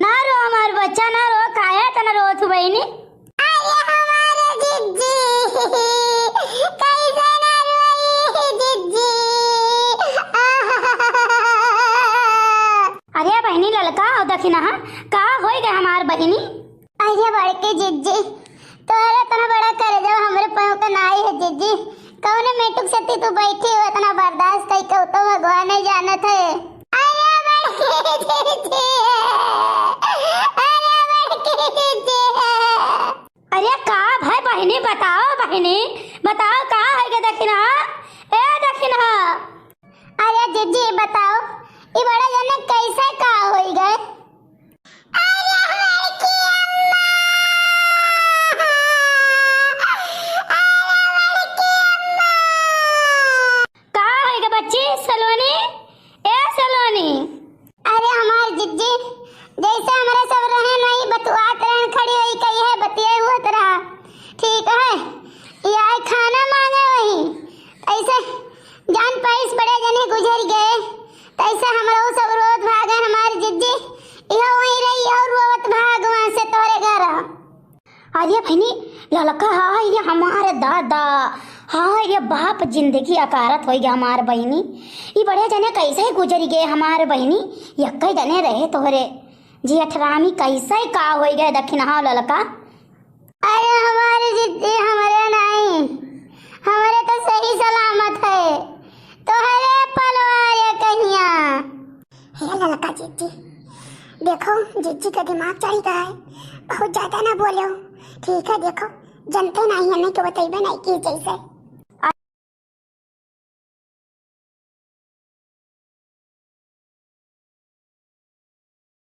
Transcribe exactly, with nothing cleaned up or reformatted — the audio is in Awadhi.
ना रो हमार बच्चा, ना रो, काहे तना रोत हू बहिनी? अरे हमारे जिज्जी, कैसे ना रोई जिज्जी? अरे बहिनी ललका, अउ दखिनहा, का होई गए हमार बहिनी? अरे बड़की जिज्जी, तोहरे इतना बड़ा करेजा हमरे पाँव के नाई है जिज्जी। कौने मेटुक से तू बैठी हो, इतना बर्दाश्त कई के, तो भगवान ही जानत है। अरे बड़की जिज्जी, अरे बड़की जिज्जी। अरे का भाई बहिनी, बताओ बहिनी, बताओ का है के दखिनहा? ए दखिनहा। अरे जिज्जी बताओ, ई बड़ा जने कैसे का होई गए? अरे बड़की अम्मा! अरे बड़की अम्मा! का होई गे बच्ची सलोनी? ए सलोनी! अरे हमार जिज्जी, जैसे हमरे सब रहे नहीं बतुआत रहन, खड़ी होई कही है बतिये हुआ तरह, ठीक है? ये आए खाना मांगे वही, ऐसे जान पाइस बड़े जने गुजर गए, तैसे हमरो सब रोत भागे हमार जिज्जी, इहो वहीं रही और रोत भाग वहाँ से तोरे घर। अरे बहिनी, ललका, हाय रे हमार दादा, हाय रे बाप, जिंदगी अकारत होई गया हमार बहिनी। ई बड़े जने कैसे गुजर गए हमार बहिनी, यक्के जने रहे तोहरे। जी अठरामी कैसे का होई गए दखिनहा ललका। अरे हमारे जिज्जी, हमरे नहीं, हमरे तो सही सलामत है, तोहरे पलवा रे कहिया। हे ललका जिज्जी, देखो जिज्जी का दिमाग चढ़ी गया है, बहुत ज्यादा ना बोलो, ठीक है? देखो जनते नहीं है, नहीं तो बतैबे नहीं की जैसे।